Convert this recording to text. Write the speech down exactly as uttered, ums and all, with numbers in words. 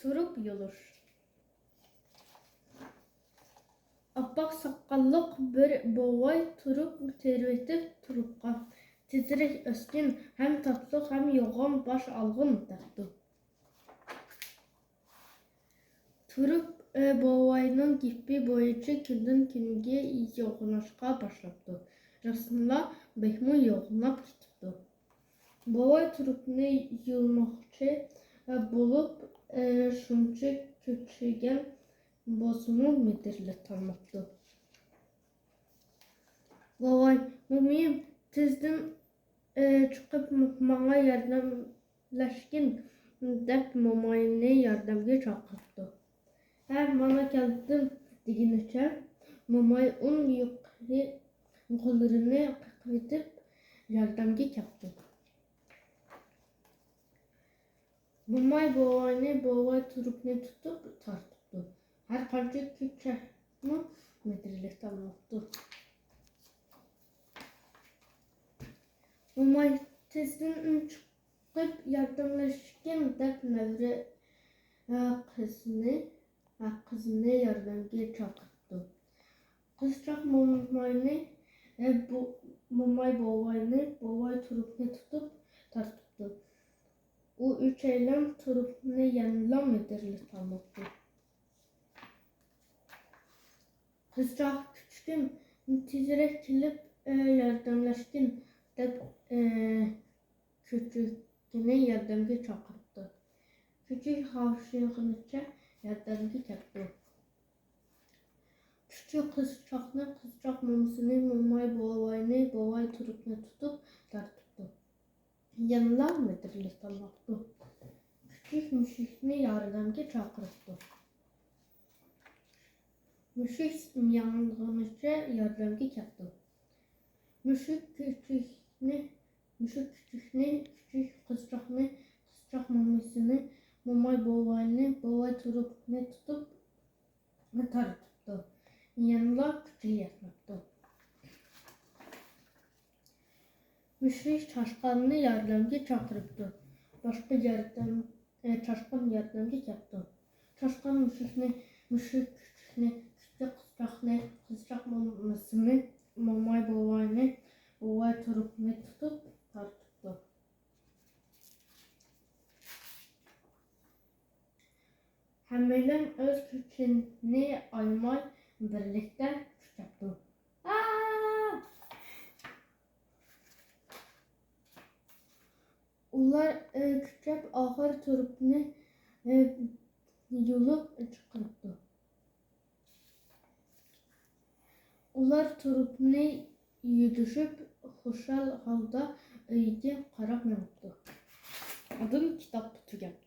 تۇرۇپ يۇلۇش. ئاپئاق ساقاللىق بىر بوۋاي تۇرۇپ تېرىۋېتىپ تۇرۇپقا، تېزرەك ئۆسكىن، ھەم تاتلىق، ھەم يوغان باش ئالغىن، دەپتۇ. تۇرۇپ، ئە، بوۋاينىڭ گېپى بويىچە كۈندىن كۈنگە يوغىناشقا باشلاپتۇ. راستىنلا بەكمۇ يوغىناپ كېتىپتۇ. بوۋاي تۇرۇپنى يۇلماقچى، ئە، بولۇپ، ئە، شۇنچە كۆچۈرگەن بولسىمۇ مىدىرلىتالماپتۇ. بوۋاي، مومىيىم، تېزدىن، ئى، چىقىپ ماڭا ياردەملەشكىن، دەپ موماينى ياردەمگە چاقىرىپتۇ. ھە، مانا كەلدىم، دېگىنىچە موماي ئۇن يۇقىرى قوللىرىنى قىقىرىتىپ ياردەمگە كەپتۇ. موماي بوۋاينى، بوۋاي تۇرۇپنى تۇتۇپ تارتىپتۇ. ھەر قانچە كۈچەپمۇ مىدىرلىتالماپتۇ. موماي تېزدىن چىقىپ ياردەملەشكىن دەپ نەۋرە، ئە، قىزنى، ئە، قىزنى ياردەمگە چاقىرىپتۇ. قىزچاق موماينى، ئە، بو-، موماي بوۋاينى، بوۋاي تۇرۇپنى تۇتۇپ تارتىپتۇ. ئۇ ئۈچەيلەن تۇرۇپنى يەنىلا مىدىرلىتالماپتۇ. قىزچاق، كۈچۈكۈم، تېزرەك كېلىپ، ئە، ياردەملەشكىن، دەپ، ئە، كۈچۈكىنى ياردەمگە چاقىرىپتۇ. كۈچۈك ھاۋشىغىنىچە ياردەمگە كەپتۇ. كۈچۈك قىزچاقنى، قىزچاق مومىسىنى، موماي بوۋاينى، بوۋاي تۇرۇپنى تۇتۇپ تارتىپتۇ. يەنىلا مىدىرلىتالماپتۇ. كۈچۈك مۈشۈكنى ياردەمگە چاقىرىپتۇ. مۈشۈك مىياڭلىغىنىچە ياردەمگە كەپتۇ. مۈشۈك كۈچۈكنى، مۈشۈك كۈچۈكنى، كۈچۈك قىزچاقنى، قىزچاق مومىسىنى، موماي بوۋاينى، بوۋاي تۇرۇپنى تۇتۇپ تارتىپتۇ. يەنىلا كۈچى يەتمەپتۇ. مۈشۈك چاشقاننى ياردەمگە چاقىرىپتۇ. باشقا ياردەم، ئە، چاشقان ياردەمگە كەپتۇ. چاشقان مۈشۈكنى، مۈشۈك كۈچۈكنى، كۈچۈك قىزچاقنى، قىزچاق مومىسىنى، موماي بوۋاينى، بوۋاي تۇرۇپنى تۇتۇپ تارتىپتۇ. ھەممەيلەن ئۆز كۈچىنى ئايىماي بىرلىكتە كۈچەپتۇ. ئا! ئۇلار، ئى، كۈچەپ ئاخىر تۇرۇپنى، ئى، يۇلۇپ چىقىرىپتۇ. ئۇلار تۇرۇپنى يۈدۈشۈپ، خۇشال ھالدا ئۆيىگە قاراپ مېڭىپتۇ. ئاندىن كىتاب تۈگەپتۇ.